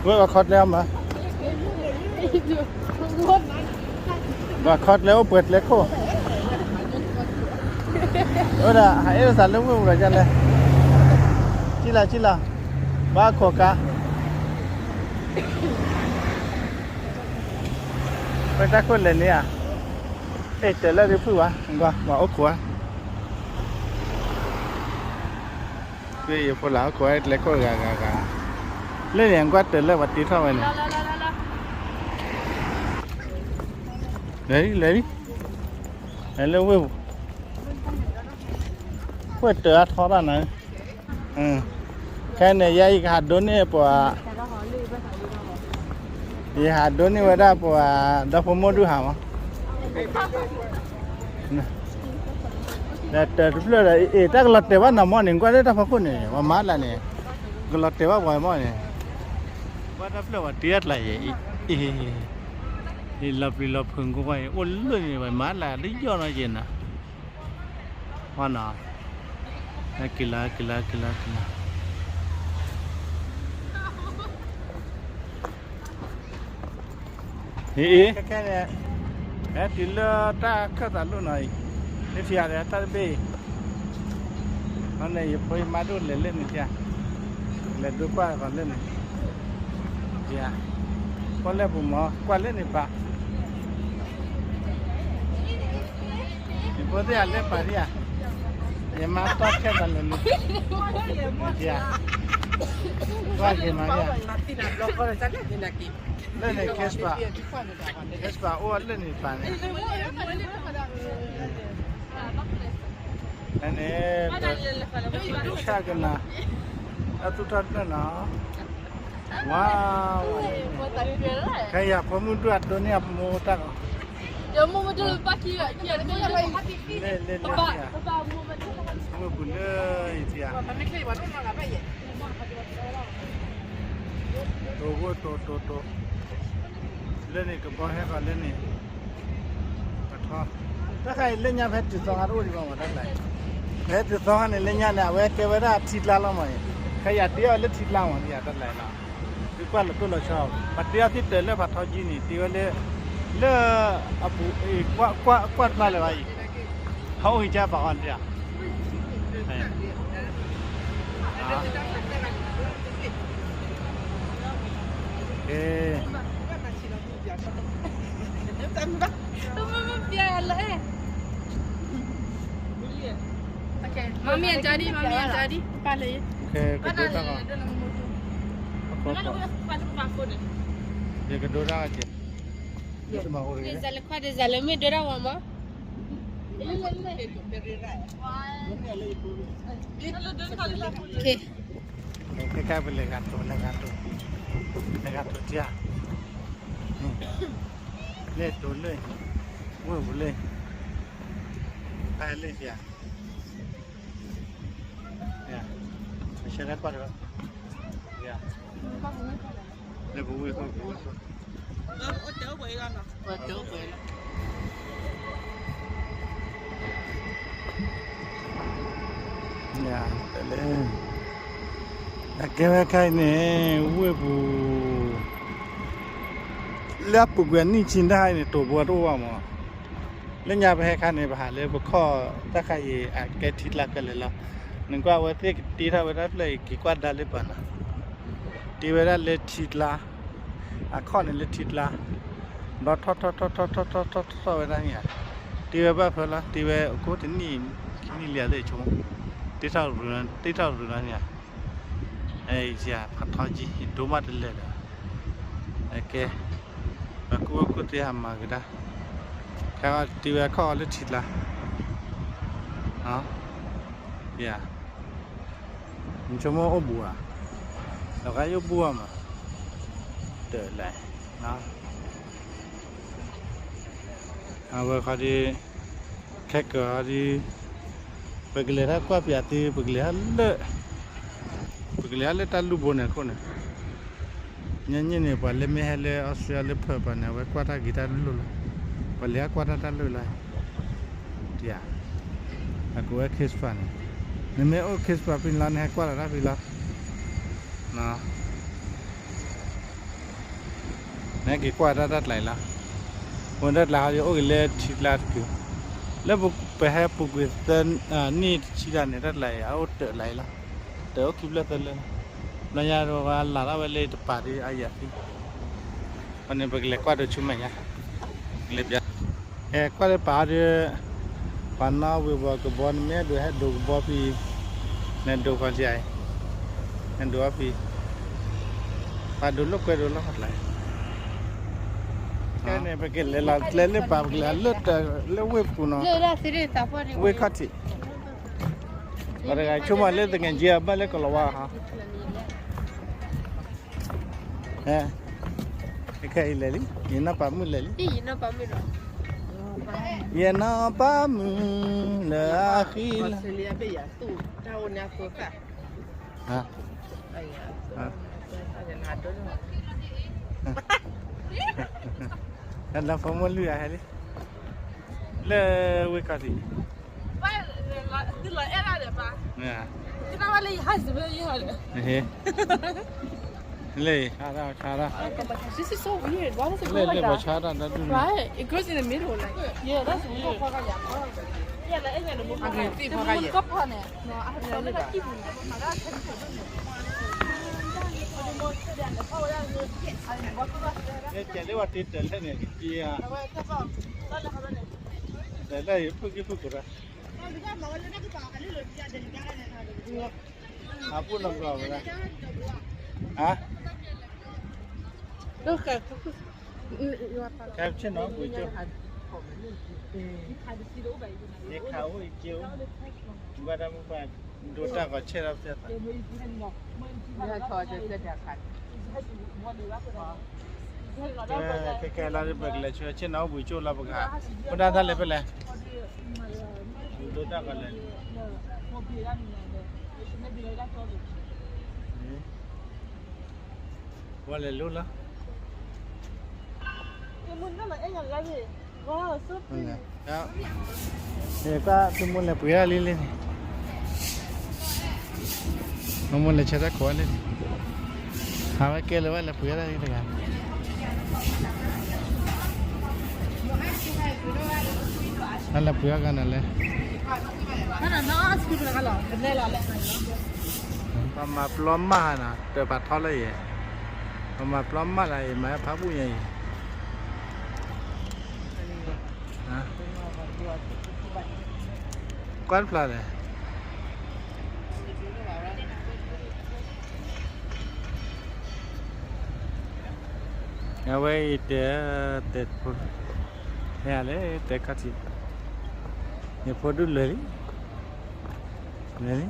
ဝဲဘၣ်ခီကျဲအီၤမး, ဘၣ်ခီကျဲအိၣ်ပှဲၤကျဲခိၣ်, ဝဲဒၣ် ဟးအဲၣ်လိာ်သးလၢဝ့ၢ်ပူၤဒီးဒ်လဲၣ်, ကံလၤကံလၤ, ဘၣ်ခိးကါ, ဝဲတၢ်ခိၣ်လဲၤန့ၣ်ဧါ, အဲၣ်တၢ်လၢဒုးဖုၣ်ဘၣ်, ပှၤအိၣ်ခိးဧါ ယဖိလၢဟီၣ်ခိၣ်ဝဲကျဲခိၣ်ဂၤဂၤဂၤ, လၢန့ၣ် ကွၢ်တၢ်လၢပှၤတ့ထီၣ်ဝဲန့ၣ်, လဲၤလံ လဲၤလံ, လၢဝ့ၢ်ပူၤ, ဝ့ၢ်တၢ်အါထီတၢ်နၤ, ခဲန့ၣ် ယၤယကဟးဒိးန့ၢ်ပှၤ ယဟးဒိးန့ၢ်ဝဲဒၣ်ပှၤ ဒီဖိမိၢ်ဒုးဟးမး, တၢ်တဖျၢၣ်ဒီး အ့ၣ် တၢ်ကလီၤတဲာ်ဘၣ်နၤမီၢ်န့ၣ် ကွၢ်လၢတၢ်ဖီခိၣ်န့ၣ် ပှၤမၤလၢန့ၣ်, ကလီၤတဲာ်ဘၣ်ပှၤမီၢ်န့ၣ်, ဘၣ်တၢ်ဖျၢၣ်ပှၤတ့အကျါယဲၢ်, အ့ၣ် လီၤပျံၤလီၤဖုးကိးပှၢ်အံၤ အိၣ်လၢန့ၣ် ပှၤမၤလၢလၢယီၢ်နီၤယဲၢ်နၤ ဝါနီၤ, က့ၤလီၤ က့ၤလီၤ က့ၤလီၤ က့ၤလီၤ, အ့ၣ် ခဲခဲန့ၣ်, ဟဲတုၤလၢတၢ်ခၢၣ်သးလိၣ်နီၤအံၤ, နထံၣ်ဧါ တၢ်တဘ့ၣ်အံၤ, န့ၣ် ယဖိယမါဒိၣ်လဲၤလၢန့ၣ်ဧါ, လဲၤဒိကွၢ်ဃီၤလၢန့ၣ်, ကွၢ်လၢပူၤမး ကွၢ်လၢန့ၣ်ပၢ် ယဖိသ့ၣ်အလဲၤပာ်ဒံးဧါ, ယမါတီၢ်ခဲသးလဲၤလၢ, ကွၢ်က့ၤမးဧါ, လၢန့ၣ် Casper, Casper အိၣ်လၢန့ၣ်ပၢ်န့ၣ်, န့ၣ်, ဆၣ်ကနၤ, အသူၣ်ထီၣ်တၢၢ်နီၤ, ဝါ, ခဲယၤဖိမုၣ်ဒိၣ်အဒိးန့ၢ်အမိၢ်တၢ်ကီ, လဲၤလဲၤလဲၤ, မုၢ်ပူၤလၢယထံဧါ, တိၤဝိတိၤတိၤတိၤ, လၢန့ၣ်ကဘီဟဲဃီၤလၢန့ၣ်, ပထီ, တၢ်ခါအံၤလၢညါဖဲတုၤသီခါတအိၣ်ဒံးဘၣ်မးတၢ်လၢ, ဖဲတုၤသီခါန့ၣ်လၢညါန့ၣ် အဝဲကဲဝဲဒၣ်ထံကျါလီၤမးအံၤ, ခဲယၤတ့အီၤလၢထံကျါမး ယၤတၢ်လၢနီၤ, သုကွၢ်လီၤတိၢ်လီၤဆီ, ပှၤတ့အီၤသ့ၣ်တၢၤလၢဖးထီကံန့ၣ် တ့ဝဲလၢ, လၢ, အပူၤ, ကွၢ်တဖျါလၢၤဘၣ်အံၤ, ဟီၣ်အိၣ်ဟံးကၢ်ပာ်ဃီန့ၣ်ဧါ, မမီၢ်အကါဒံ, မမီၢ်အကါဒံ, ပၢ်လဲၤ, ကဒိတၢ်, ယကဒိတၢ်က့ၤ, ဒ်လဲၣ်ခွါဒ်လဲၣ်မ့ၢ်ဒိတၢ်ဝဲမး, ခဲခဲပလဲၤဂၤတိၤ လဲၤဂၤတိၤ, လဲၤဂၤတိၤတၢ်, လဲၤတိၤလၢ, ဝဲၢ်ပူၤလၢ, ပၢ်လၢယၤ, ယၤ, ပဆၢလၢကွၢ်တဘၣ်, ယၤ, လၢပဝဲၢ်ခိၣ်ပဝဲၢ်ခိၣ် ယၤ, တလဲၣ်, အကဲဝဲခါအံၤန့ၣ် ဝ့ၢ်ပူၤ, လၢအပူၤကွံာ်အနံၣ်ဆံတၢ်အံၤန့ၣ် တိၤဘိတအိၣ်ဘၣ်မး, လၢညါပဟဲခါန့ၣ် ပဟးလၢပခီၣ်တၢ်ခါအံၤ အကဲထံကျါခဲလၢာ်လီၤ, နကွၢ်အဝဲသ့ၣ်ကတ့ထီၣ်ဝဲဒၣ်ဖျၢၣ်အံၤ က့ၤကွၢ်ဒါလၢပှၤနီၤ, တ့ဝဲဒၣ်လၢထံကျါ, အခီၣ်န့ၣ်လၢထံကျါ, ဒီးထီၣ်ထီၣ်ထီၣ်ထီၣ်ထီၣ်ထီၣ်ထီၣ်ထီၣ်ဝဲဒၣ်န့ၣ်ဧါ, တ့ဝဲဘၣ်ဖဲလီၤ တ့ဝဲအကိးတနံၣ်, ခံနံၣ်လံဧါလၢဆိကမိၣ်, တ့ထီၣ်ရူၤ, တ့ထီၣ်ရူၤလီၤန့ၣ်ဧါ, ယၤဖးထီကံ ယဒိမးတလဲၤဒီး, အကဲ, ပှၤကူၣ်ဘၣ်ကူၣ်သ့ဟးမၤကဒါ, ခဲအံၤတ့ဝဲအခီၣ်အီၤလၢထံကျါ, ယၤ, နဆိကမိၣ်အိၣ်ဘူးဧါ, ဒီးကါယအိၣ်ဘူးဧါမး, တလဲၤ, အဝဲခီဒီး, ခဲကၢၤအီၤဒီး, ပကလဲၤတၢ်ကွၢ်ပၠးသု ပကလဲၤဟဲလၢ, ပကလဲၤဟဲလၢတၢ်လူၢ်ဘိန့ၣ်အခိၣ်န့ၣ်, ညါညါန့ၣ် ပှၤလၢမ့ၢ်ဟဲလၢအီစထြ့လယါလၢဖၢၣ်ပှၤန့ၣ် အဝဲကွၢ်တၢ်ဂ့ၤတၢ်လိၣ်လီၤ, ပှၤလဲၤဟဲကွၢ်တၢ်တၢ်လိၣ်လီၤ, တယၤ, အကိးဝဲ Casper န့ၣ်, နမ့ၢ်အိၣ် Casper ဖဲန့ၣ်လီၤ နဟဲကွၢ်လီၤတၢ်ဖဲလီၤ, နီၤ. နက့ၤကွၢ်တၢ်တၢ်ကျါအံၤလီၤ. ပတၢ်ကျါဟီဒ်အိၣ်က့ၤလၢထံကျါတကုာ်, လၢပဟဲပူၤကွံာ်သၢနံၣ်တဆံတၢ်န့ၣ် တၢ်ကျါအံၤ အအိၣ်တၢးလၢအံၤလီၤ. တၢးအိၣ်ခံဖျၢၣ်သၢလၢာ်လီၤ. ဘျီညါဒီးလၤထီၣ်ဝဲလၢတပၤဒ်အယၤသံ, အန့ၣ်ပကလဲၤကွၢ်ဒီးဆူမဲာ်ညါ, ကလဲၤပျး အဲ ကွၢ်လၢပာ်အီၤဒီး ပှၤနီၣ်ဝ့ၤဘီကဘီ နမ့ၢ်အဲၣ်ဒိးဟဲဒိးကဘီဖဲအံၤ, နဒိးခီၣ်ဆံးအံၤ, နဒိးအီၤဖဲအံၤ, ပှၤဒိးလိာ်ကွဲဒိးလီၢ်ခီၣ်ကျါ, ခဲန့ၣ် ပကလဲၤလီၤကျဲလၢပာ် ပကလဲၤလၢတၢ်လၢဝ့ၢ်ပူၤနီၤ, ဝ့ၢ်ခီၣ်ထံး, ပှၤတဂၤဆိကမိၣ်လၢသကဲးက့ဘၣ်လၢကလီၤဝါဟီ ခဲအံၤလဲၤလံ, ယနီၢ်ပၤမုၣ်လဲၤလံ, ယနီၢ်ပၤမုၣ်လၢအဃံလၤ, လၢဖိမုၣ်လွံၢ်ဂၤဟဲလံ, လၢဝ့ၢ်ခီၣ်ထံး လၢ ဆါတၢ် ဆါတၢ်, လၢ လၢ ပှၤဆါတၢ်ဒီဒူၣ်န့ၣ်,ကဲလၢပှၤတ့တၢ်လၢန့ၣ် ကက့ၤဧါ, တၢ်လၢယဖုၣ်က့ၤဖုၣ်ကိးရၢ် အပူၤနီၢ်ကီၢ်ဝဲဒၣ်, ဟါ, ကဲဆ့ၣ်နီၤဘှံးကၠိ, ယခးအိၣ်ယက့အိၣ်, ဘၣ်တၢ်မုၢ်ပှၢ်, ဒိတၢ်ဂီၤဆဲးထီၣ်ဖျဲၣ်သး ခဲကဲလီၤ ပကလဲၤဆူဆ့ၣ်နီၤအိၣ်ဘှံးကၠိလီၤပကဟး, အိၣ်ဒၣ်တၢ်လဲၤဖဲလဲၣ်, ဒိတၢ်ဂီၤလဲၤ, ဝဲလဲၤလိလီၤ, ကွၢ်သုမိၢ်လဲၤပှ့ၤဒၣ်လံလံန့ၣ်, မိၢ်လဲၤဆဲးတၢ်ခိးလံန့ၣ်, ဟးဝဲကဲလၢၤဝဲလဲၤပှ့ၤဒၣ်လံတဂၤ, အလဲၤပှ့ၤအီၣ်ဂၤနၤလဲၣ်, ပှၤမၤပျီမၢ်ဟါနၤ တၢ်ပာ်ထီလၢယဲၢ်, ပှၤမၤပျီမၢ်လၢယဲၢ် မၤဖးဘူၣ်ညါအံၤ ကွၢ်တဖျါလဲၣ်, အဝဲအံၤတဲ, တဲဖိ, ဟဲလဲၣ်တဲခါထံး, ယဖိဒုလွဲၢ်လံ, လဲၣ်လံ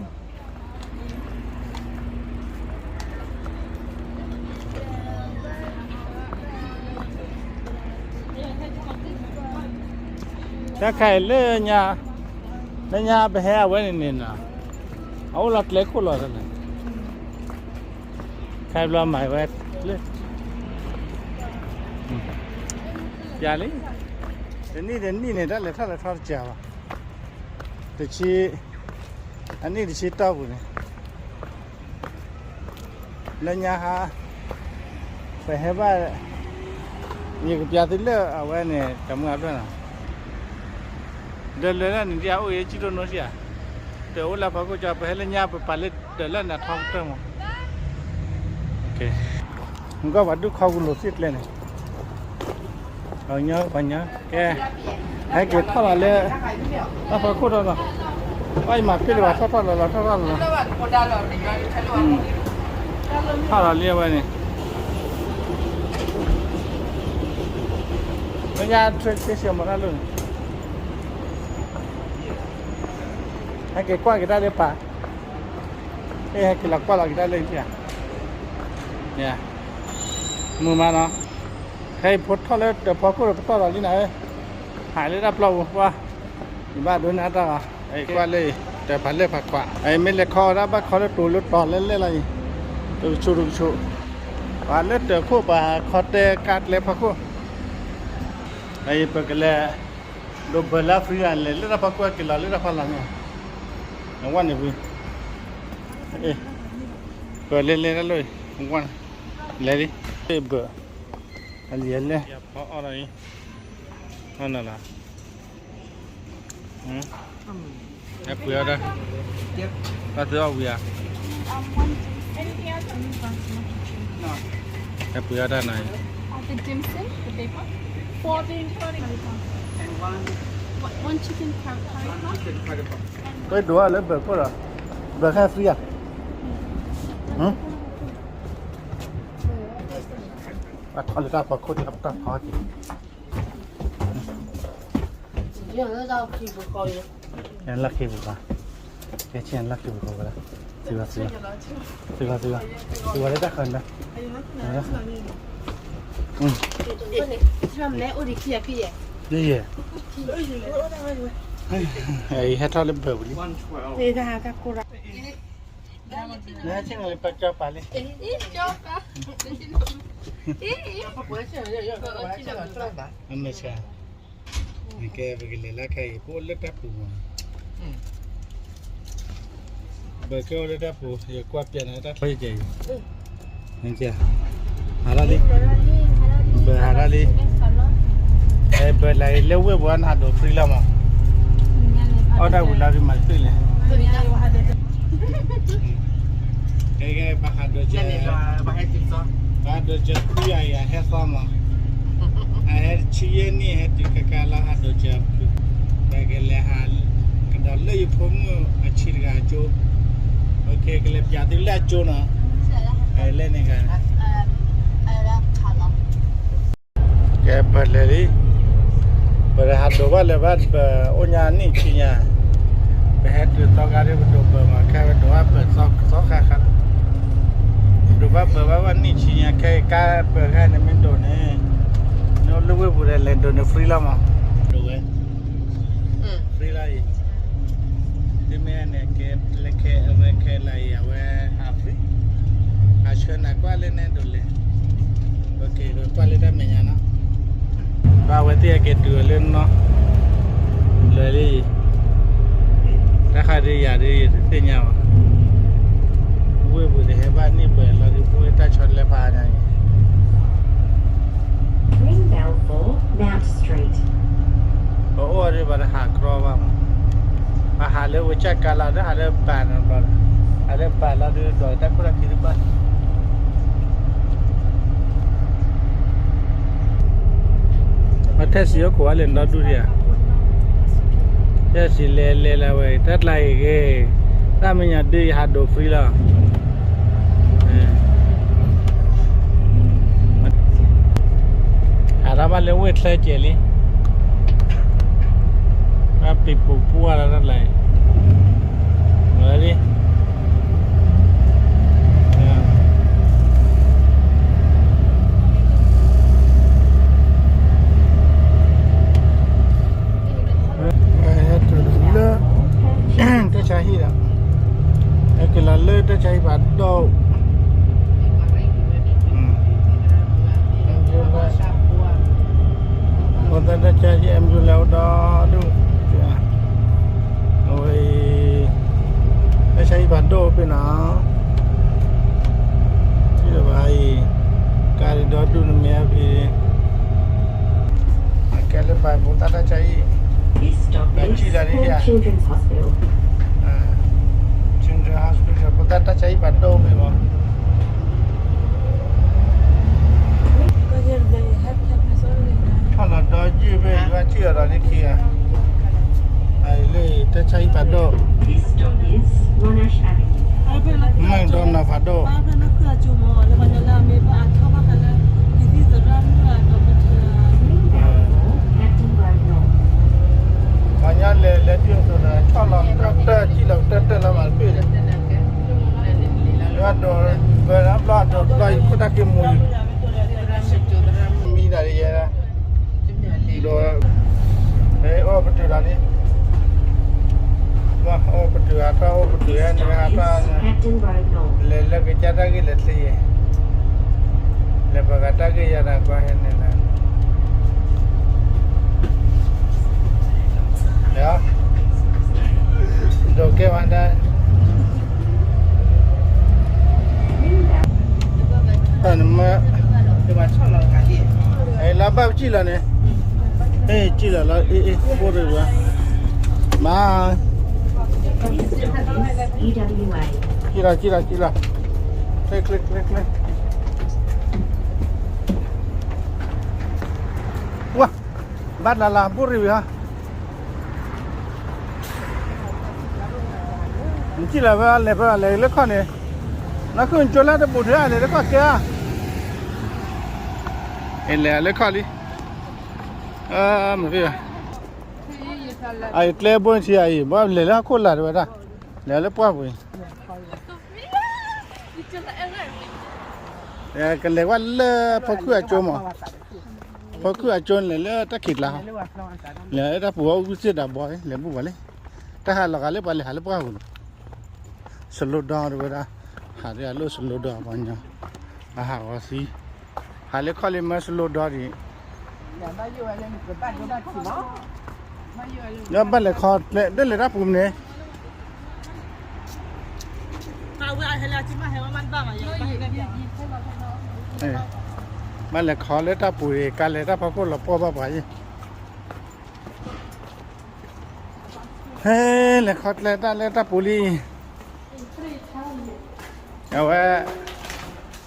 တၢ်ခါအံၤလၢညါ, လၢညါပဟဲအဝဲန့ၣ်န့ၣ်နီၤ, အအိၣ်လီၤကျဲခိၣ်လီၤတၢ်န့ၣ်, ခါဘျီမၤဝဲ, လၢ, ပျါလံ, တနံၣ်တနံၣ်န့ၣ် တၢ်လဲၤထီၣ်လဲၤထီတစှၤဘၣ်, တဆံ, အနံၣ်တဆံတီၢ်ပူၤန့ၣ် လၢညါဟါ, ပဟဲဘၣ်, ယကပျးသုလၢအဝဲန့ၣ် တၢ်မုၢ်အဖျၢၣ်နီၤ, ဒီးလွဲၢ်လၢန့ၣ်ဒ်အအိၣ်အံၤ ကံၣ်ဒိၣ်နီၢ်ဆံးဧါ, တအိၣ်လၢဖီခိၣ်ကၠီ ပဟဲလၢညါပပာ်လၢတၢ်လၢနၤထီကတၢၢ်မး, နကွၢ်ပှၤဒုးခီကလိာ်သ့ၣ်ကျဲန့ၣ် ပှၤညီ, ပှၤညီ, ကဲ, ဟဲက့ၤထီၣ်လီၤလၢ, တၢ်ဖီခိၣ်ထီၣ်လီၤ, ဘၣ်ယမၤဖ့လၢၤဘၣ် ထီၣ်ထီၣ်လီၤလီၤ ထီၣ်ထီၣ်လီၤလီၤ, ထီၣ်လီၤလံအဝဲန့ၣ်, လၢညါထွဲဆၢမၤတၢ်လိၣ်န့ၣ်, ဟဲက့ၤကွၢ်က့ၤတၢ်လၢပၢ်, ဟဲက့ၤလီၤကွၢ်လီၤက့ၤတၢ်လၢ, မုာ်မးနီၤ, ခဲအံၤဖိထီၣ်လၢတၢ်ဖီခိၣ်ဒီးပတီၢ်လီၤလံနၤဧၢ, ဟးလၢတၢ်ပျီပူၤကွၢ်, ယဘၣ်ဒိနၤတၢ်ဂီၤ, ကွၢ်လၢ, တၢ်ဖးလဲၢ်ဖးကွၢ်, မ့ၢ်လဲၤခီဝဲဒၣ်ဘၣ်ခီလၢတိၤလၢတီၤလဲၢ်လဲၢ်လီၤအံၤ, တကဆူးတကဆူး, ပှၤလၢတၢ်ခိၣ်ပှၤခီတဲကါကျဲဖီခိၣ် အံၤပကလဲၤ, ဒိးဘၢလၢအဖုဂၤ လဲၤလၢတၢ်ဖီခိၣ်က့ၤလီၤလၢတၢ်ဖီလာ်န့ၣ်, နဝဲန့ၣ်ဖု, ပလဲၤလဲၤတၢ်လီၢ်, လဲၤလံ, ဘၢၣ်, လံလဲၣ်, ဖီအီၣ်ဒီးအံၤ, အီၣ်နၤလီၤ, ဟဲပှ့ၤအီၣ်တၢ်, ဘၣ်သုအီၣ်ဝံၤဧါ, ဟဲပှ့ၤအီၣ်တၢ်နၤအံၤ, one chicken curry puff, ဘၣ်ဒိးလၢဘၢၣ်ခိၣ်ဒီး, ဘၢၣ်ခဲ free ဧါ, အထီၣ်လၢတၢ်ဖီခိၣ်ဒီး ပတၢ်ဖီက့ၤ, လၢခံပူၤကွၢ်, ကဲဆ့ၣ်လၢခံပူၤကွၢ်ဝဲဒၣ်, သုဘၣ်သုဘၣ်, သုဘၣ်သုဘၣ်, သုဘၣ်လၢတၢ်ဃၢၤဒီး, ယဲ, ဟဲထီၣ်လၢဘၢၣ်ပူၤလံ, လၢဆ့ၣ်နီၤလၢပကၠီပၤလံ, အမဲာ်ဆှး, ကဲပကလဲၤလၢခဲအံၤ ပအိၣ်လၢတၢ်ပူၤမး, ဘၢၣ်ကဲအိၣ်လၢတၢ်ပူၤ ယကွၢ်ပျဲနၤတၢ်ဖီယကဲအံၤ, ဟးထီၣ်လံ, ဘၢၣ်ဟးထီၣ်လံ, ဘၢၣ်လၢအံၤလၢဝ့ၢ်ပူၤအနဟးဒိး free လီၤမး, အီၣ်တၢ်ဝံၤလီၤဒုးမၤတပ့ၢ်လဲၣ် ကဲကဲ ဘၣ်ဟးဒိးကဲ, ဘၣ်ဟးဒိးကဲခွံယၤအံၤ အဟဲသီမး, အဟဲဆံယဲၢ်နံၣ် ဟဲတုၤခဲကါလၢဟးဒိးကဲ, ပကလဲၤဟး, ကဒီးလၢယဖိမုၣ်အဆံးတဂၤအကၠိ, ကလဲၤပျးသုလၢအကၠိနီၤ, လဲၤန့ၣ်ဂၤ ကဲပလဲၤလံ, ပဟးဒိးဘၣ်လၢၤဘၣ် ပအိၣ်ညါနံၣ်ဆံညါ, ပဟဲတုၤသီခါဒ်ပဒိးဘၢၣ်မး ခဲပဒိးဘၣ်ဘၢၣ်သီခါခါ, ပဒိးဘၣ်ဘၢၣ်ဘၣ်ဘၣ်နံၣ်ဆံညါ ခဲအံၤကါပၢၢ်ခါန့ၣ်မ့ၢ်ဒိးန့ၣ်, နအိၣ်လၢဝ့ၢ်ပူၤဒီးလဲၤဒိးန့ၣ် free လီၤမး, ဒိးဝဲ free လီၤအံၤ, မ့မ့ၢ်န့ၣ် ကဲလၢခဲအဝဲခဲလၢအံၤ အဝဲဟး free, ဟးဆှၢနၤကွၢ်လၢနဲဒိးလဲၣ်, ကွၢ်လၢတၢ်မဲာ်ညါနီၤ, ဘၣ်ဝဲသ့ၣ်အကဲတုၤလၢနီၤ, လၢလံ, တၢ်ဃးဒုးယၤဒုးယတသ့ၣ်ညါဘၣ်, ဝ့ၢ်ပူၤတဟဲဘၣ်န့ၢ်ပှဲၤလီၤဒုး ပဝဲတၢ်ဆီတလဲဖးညါအံၤ Greenbelt Map Street. ပအိၣ်ဒ်ဘၣ်တဟးကြီဘၣ်မး, ပဟးလၢဝဲကၢ်ကါလီၤ ဒီးဟးလၢပၢ်န့ၣ်ဘျီ, ဟးလၢပၢ်လီၤဒုး ဒီးတၢ်ခိၣ်တၢ်ခံတဘၣ်, ပှၤထဲစံးအခိၣ်အါလဲၣ်နီဒူၣ်ဒံးဧါ, ထဲစံးလဲၤလဲၤလၢဝဲ တၢ်ကျါအံၤဂ့ၤ, တၢ်မဲာ်ညါဒုးယဟးဒိး free လီၤ. ဟးထီၣ်ဘၣ်လၢဝ့ၢ်ချၢကဲးလံ, ဘၣ်ပံၤပူၤပှၢ်လီၤတၢ်လၢ, လၢလံ, လၢ တၢ်ဆါဟံၣ်ဒီး, ဟဲက့ၤလီၤလၢတၢ်ဆါဟံၣ်ဖးဒိၣ်, ဖိသၣ်တၢ်ဆါဟံၣ် ambulance အိၣ်ဒီဒူၣ်, အဝဲအံၤ တၢ်ဆါဟံၣ်ဖးဒိၣ်ဖဲနီၤ, ထံၣ်လၢၤဘၣ်အံၤ, ကါဒံးဒီဒူၣ်န့ၣ်မ့ၢ်အဖံ အကဲလၢပှၤဖိသၣ်တၢ်ဆါဟံၣ်, ဘၣ်ထံၣ်လၢဒ်ယၤ, Children's Hospital, ဖိသၣ်တၢ်ဆါဟံၣ်ဖးဒိၣ်ဖဲမး, ထီၣ်လီၤဒီယုၢ်ဖဲယွၤထံၣ်အီၤဒီးလၢခံဂၤ, လၢတၢ်ဆါဟံၣ်ဖးဒိၣ်, မ့ၢ်ဒီးနီၤဖးဒိၣ် ပှၤညီလဲၤလဲၤတုၤအသိးဒီး ထီၣ်လီၤတၢၢ်တၢၢ် စံၣ်လီၤတၢၢ်တၢၢ်လီၤမးတပ့ၢ်ဒီး, လၢအဒိးဘၢလၢအဘျီအဒိးဘျီအံၤ ခိၣ်တၢ်က့ၤမူၤအံၤ, မံဒၣ်ယဲဒၣ်, ဒီး အီၣ်ပတုာ်ဒီးလံ, အီၣ်ပတုာ်ဟးထီၣ် အီၣ်ပတုာ်ဟဲန့ၣ်ဟးထီၣ်, လဲၤလၢကစၢ်တၢ်ဂ့ၢ်လဲၤချ့ယဲၢ်, လဲၤပှၤဂၤတၢ်ဂ့ၢ်ယၤတၢ်ကွၢ်ဟဲန့ၣ်လီၤ. ဒီးကဲဝဲဒၣ်, တၢ်နမၢ, တဘၣ်ဆီၣ်လီၤဂၤလံ, လၢဘၣ်ပစံၣ်လီၤန့ၣ်, အဲၣ် စံၣ်လီၤလီၤ အ့ၣ် အ့ၣ် ဘိၣ်ရ့ၣ်ဝဲ, မၤ, စံၣ်လီၤစံၣ်လီၤစံၣ်လီၤ, ချ့ချ့ချ့ချ့, ဝါ, ဘၣ်လၢ်လၢ် ဘိၣ်ရ့ၣ်ဝဲဟီ, နစံၣ်လီၤဝဲလဲၤဖဲလဲၤလၢခီၣ်န့ၣ်, နဃုနကၠိလၢတပူၤထွဲလဲၤလၢခီၣ်ကဲဧါ, အလဲၤလၢခီၣ်လံ, မ့ၢ်, အကျဲဘိထံအံၤ ဘၣ်လဲၤလၢဟီၣ်ခိၣ်လာ်တဝဲဒၣ်, လဲၤလၢပှၢ်ပူၤအံၤ ကလဲၤဝဲလၢဖိခုၣ်အကၠိမး, ဖိခုၣ်အကၠိန့ၣ်လဲၤလၢတၢ်ခံးကျါ, လဲၤလၢတၢ်ပူၤအူကစ့ၣ်ဒၣ်ဘီ, လဲၤဘူၣ်ပှၤလံ, တၢ်ဟးလီၤဂာ်လၢပှၤလဲၤဟးလၢပှၢ်ပူၤန့ၣ်, စလိဒိတဝဲဒၣ်, ဟးဒ်အလိၣ်စလိဒိပှၤညီ, အဟးဂီၤသံ, ဟးလၢခီၣ်လံမ့ၢ်စလိဒိဒံး ဒီးဘၣ်လဲၤခီကျဲ ဒ်လဲၤတၢ်ပူၤမ့ၢ်န့ၣ်, ဘၣ်လဲၤခီလၢတၢ်ပူၤအံၤ ကလဲၤတၢ်ဖီခိၣ်လီၤပှီၢ်ဘၣ်ပှၤအံၤ, ဟဲ လဲၤခီကျဲတၢ်လၢတၢ်ပူၤလံ, အဝဲ,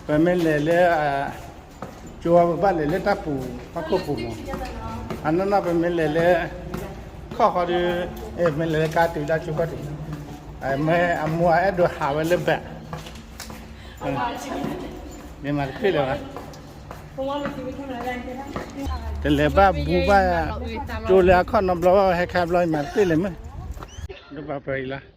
ပမ့ၢ်လဲၤလၢ ကၠိဝဲပဘၣ်လဲၤလၢတၢ်ပူၤဟီၣ်ခိၣ်ပူၤမး, အနီၢ်နီၢ်ပမ့ၢ်လဲၤလၢ ခီၣ်ဃီဒီး, မ့ၢ်လဲၤလၢကါတုၤလၢကၠိခီၣ်တုၤ, မ့ၢ်အမိၢ်အအဲၣ်ဒိးဟးဝဲလၢဘၣ်, မ့ၢ်မၤတခ့လၢၤဘၣ်, တလဲၤဘၣ်ဘူဘၣ်, ကၠိလၢအခီၣ်နီတဘျီဘၣ် ဟဲခါဘျီ မၤတခ့လၢၤမ့ၢ်, ဒိးပာ်ပှၤအံၤလီၤ.